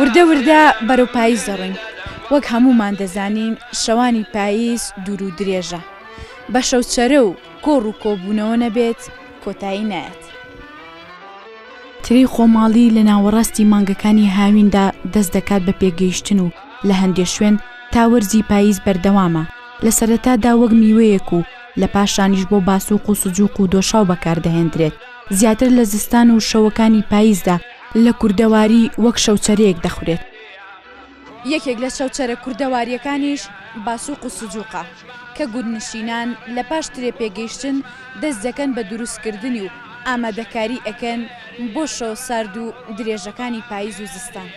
وردە وردە بەرەو پاییز دەڕۆین. وەک هەموومان دەزانین شەوانی پاییز دوور و درێژە. بە شەوچەرە و کۆڕ و کۆبوونەوە نەبێت کۆتایی نایەت. ترێی خۆماڵی لە ناوەڕاستی مانگەکانی هاویندا دەست دەکات بە پێگەیشتن و لە هەندێ شوێن تا وەرزی پاییز بەردەوامە، لە سەرەتادا وەک میوەیەک و لە پاشانیش بۆ باسووق و سجوق و دۆشاو بەکاردەهێندرێت، زیاتر لە زستان و شەوەکانی پاییزدا لە کوردەواری وەک شەوچەرەیەک دەخورێت. یەکێک لە شەوچەرە کوردەوارییەکانیش باسووق و سجوقە، کە گوندنشینان لە پاش ترێ پێگەیشتن دەست دەکەن بە دروستکردنی و ئامادەکاری ئەکەن بۆ شەوە سارد و درێژەکانی پاییز و زستان.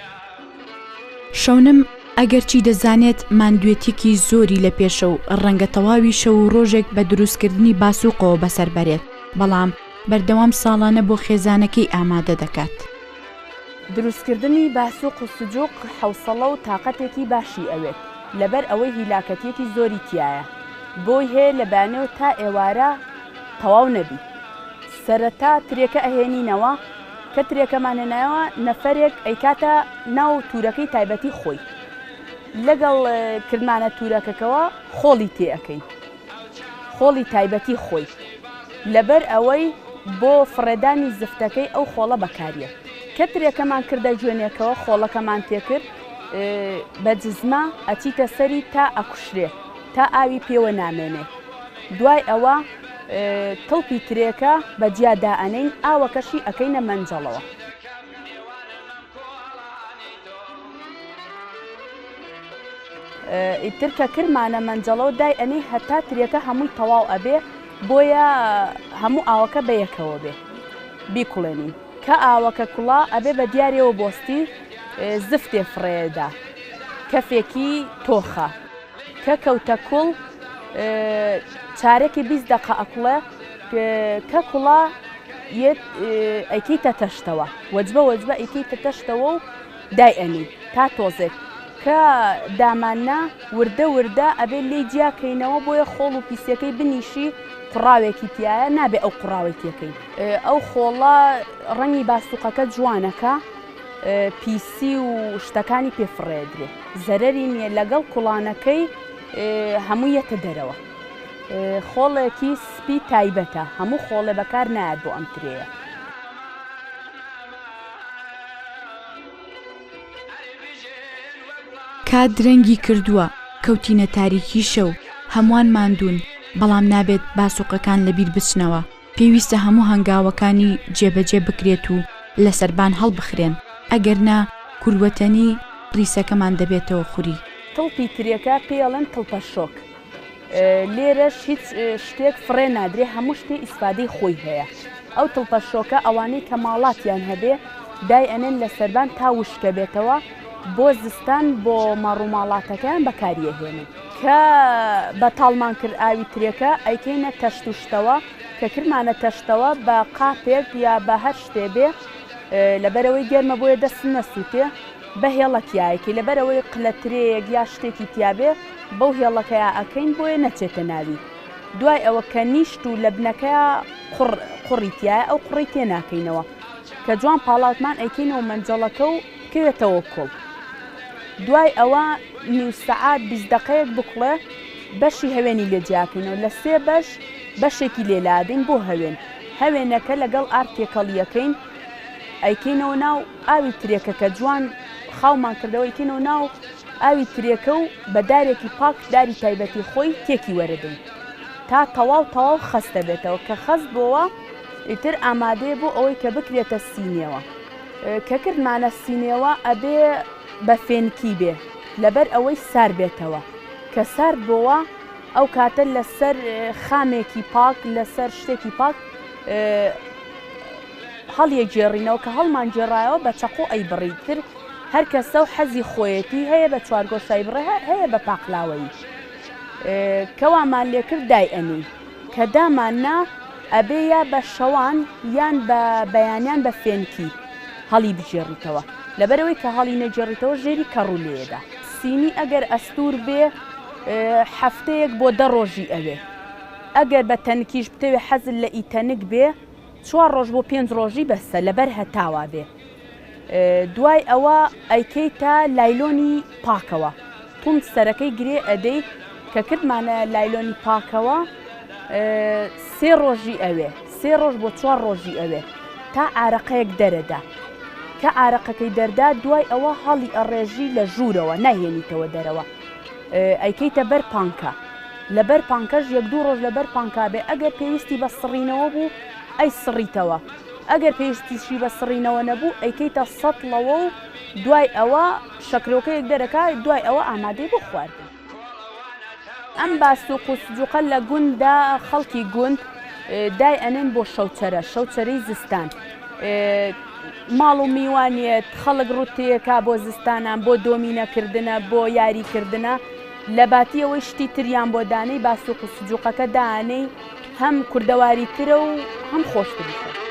شەونم ئەگەرچی دەزانێت ماندوێتیەکی زۆری لە پێشە و ڕەنگە تەواوی شەو و ڕۆژێک بە دروستکردنی باسووقەوە بەسەر بەرێت، بەڵام بەردەوام ساڵانە بۆ خێزانەکەی ئامادە دەکات. دروستکردنی باسوق و سجوق حەوسەڵە و تاقەتێکی باشی ئەوێت، لەبەر ئەوەی هیلاکەتیەکی زۆری تیایە، بۆی هەیە لە بەیانەوە تا ئێوارە تەواو نەبی. سەرەتا ترێکە ئەهێنینەوە، کە ترێکەمان هێنایەوە نەفەرێک ئەیکاتە ناو تورەکەی تایبەتی خۆی، لەگەڵ کردمانە تورەکەکەوە خۆڵی تێ ئەکەین. خۆڵی تایبەتی خۆی، لەبەر ئەوەی بۆ فڕێدانی زفتەکەی ئەو خۆڵە بەکاریەت. کە ترێکەمان کردە جوێنێکەوە خۆڵەکەمان تێکرد بە جزمە ئەچیتە سەری تا ئەکوشرێ تا ئاوی پێوە نامێنێ دوای ئەوە تڵپی ترێکە بە جیا دائەنێین ئاوەکەشی ئەکەینە مەنجەڵەوە. ئیتر کە کرمانە مەنجەڵەوە دای ئەنێی هەتا ترێکە هەمووی تەواو ئەبێ بۆیە هەموو ئاوەکە بە یەکەوە بێ بیکوڵێنین کە ئاوەکە کوڵا ئەبێ بە دیارەوە بۆستی زفتێ فڕێدا کەفێکی تۆخە کە کەوتە کوڵ چارەکی 20 دقە ئەکوڵێ کە کوڵا یەت ئەیکەیتە تەشتەوە وەجبە وەجبە ئەیکەیتە تەشتەوە و دای ئەنێی تا تۆزێک کە داماننا وردە وردە ئەبێ لێی جیا کەینەوە بۆیە خۆڵ و پیسیەکەی بنیشی قوڕاوێکی تیایە نابێ ئەو قوڕاوەی تێکەین ئەو خۆڵە ڕەنگی باسوقەکە جوانەکە پیسی و شتەکانی پێ فڕێدرێ زەرەری نییە لەگەڵ کوڵانەکەی هەموو یەتە دەرەوە خۆڵێکی سپی تایبەتە هەموو خۆڵێ بەکار نایەت بۆ ئەم ترێیە. کات درەنگی کردووە، کەوتینە تاریکی شەو، هەمووان ماندوون، بەڵام نابێت باسوقەکان لەبیر بچنەوە، پێویستە هەموو هەنگاوەکانی جێبەجێ بکرێت و لەسەربان هەڵبخرێن، ئەگەرنا کوروەتەنی ڕیسەکەمان دەبێتەوە خوری. تڵپی ترێکە پێی ئەڵێن تڵپە شۆک. لێرەش هیچ شتێک فڕێ نادرێ هەموو شتێ ئیسفادەی خۆی هەیە ئەو تڵپە شۆکە ئەوانەی کە ماڵاتیان هەبێ دای ئەنێن لە سەربان تا وشکە بێتەوە بۆ زستان بۆ مەڕوماڵاتەکەیان بەکاری ئەهێنن کە بەتاڵمان کرد ئاوی ترێکە ئەیکەینە تەشت و شتەوە کە کردمانە تەشتەوە بە قاپێک یا بە هەر شتێ بێ لەبەرەوەی گەرمە بۆیە دەست نەسووتێ بە هێڵەکیایەکی لەبەرەوەی قلە ترێیەک یا شتێکی تیابێ بەو هێڵەکەیا ئەکەین بۆیە نەچێتە ناوی دوای ئەوە کە نیشت و لە بنەکەیا قوڕ قوڕی تیایە ئەو قوڕەی تێ ناکەینەوە کە جوان پاڵاوتمان ئەیکەینەوە مەنجەڵەکە و بکەوێتەوە کوڵ دوای ئەوە نیو سەعات 20 دەقەیەک بکوڵێ بەشی هەوێنی لێ جیاکەینەوە لە سێ بەش بەشێکی لێ لادەین بۆ هەوێن هەوێنەکە لەگەڵ ئارد تێکەڵیەکەین ئەیکەینەوە ناو ئاوی ترێکە کە جوان خاومان کردەوە ئەیکەینەوە ناو ئاوی ترێکە و بە دارێکی پاک داری تایبەتی خۆی تێکی وەرەدەین تا تەواو تەواو خەست دەبێتەوە کە خەست بۆوە ئیتر ئامادەیە بۆ ئەوەی کە بکرێتە سینیەوە کە کردمانە سینیەوە ئەبێ بە فێنکی بێ لەبەر ئەوەی سار بێتەوە کە سارد بۆوە ئەو کاتە لەسەر خامێکی پاک لەسەر شتێکی پاک هەڵیەگێڕینەوە کە هەڵمان گێڕایەوە بە چەقۆ ئەیبڕی تر هەر کەسە و حەزی خۆیەتی هەیە بە چوارگۆشای بڕێ هەیە بە پاقلاوەیی کە وامان لێکرد دای ئەنێین کە دامان نا ئەبێ یا بە شەوان یان بە بەیانیان بە فێنکی هەڵی بگێڕیتەوە لەبەرئەوەی کە هەڵی نەگێڕیتەوە ژێری کەڕوو لێیەدا. سینی ئەگەر ئەستوور بێ هەفتەیەک بۆ دە ڕۆژی ئەوێ ئەگەر بە تەنکیش بتەوێ حەزت لە ئی تەنک بێ چوار ڕۆژ بۆ پێنج ڕۆژی بەسە لەبەر هەتاوا بێ. دوای ئەوە ئەیکەیتە لایلۆنی پاکەوە توند سەرەکەی گرێ ئەدەی کە کردمانە لایلۆنی پاکەوە سێ ڕۆژی ئەوێ سێ ڕۆژ بۆ چوار ڕۆژی ئەوێ تا ئارەقەیەک دەرەدا کە ئارەقەکەی دەردا دوای ئەوە هەڵی ئەڕێژی لە ژوورەوە ناهێنیتەوە دەرەوە ئەیکەیتە بەر پانکە لەبەر پانکەش یەک دوو ڕۆژ لەبەر پانکا بێ ئەگەر پێویستی بە سڕینەوە بوو ئەی سڕیتەوە ئەگەر پێویستیشی بە سڕینەوە نەبوو ئەیکەیتە سەتڵەوە و دوای ئەوە شەکرۆکەیەک دەرەکا دوای ئەوە ئامادەی بۆ خواردن. ئەم باسوق و سجوقە لە گونددا خەڵکی گوند دای ئەنێن بۆ شەوچەرە، شەوچەرەی زستان. ماڵ و میوانیەت خەڵک ڕوتێکا بۆ زستانان بۆ دۆمینە کردنە بۆ یاری کردنە لە باتی ئەوەی شتی تریان بۆ دانێی باسوق و سجوقەکە دانێی هەم کوردەواری ترە و هەم خۆشتریشە.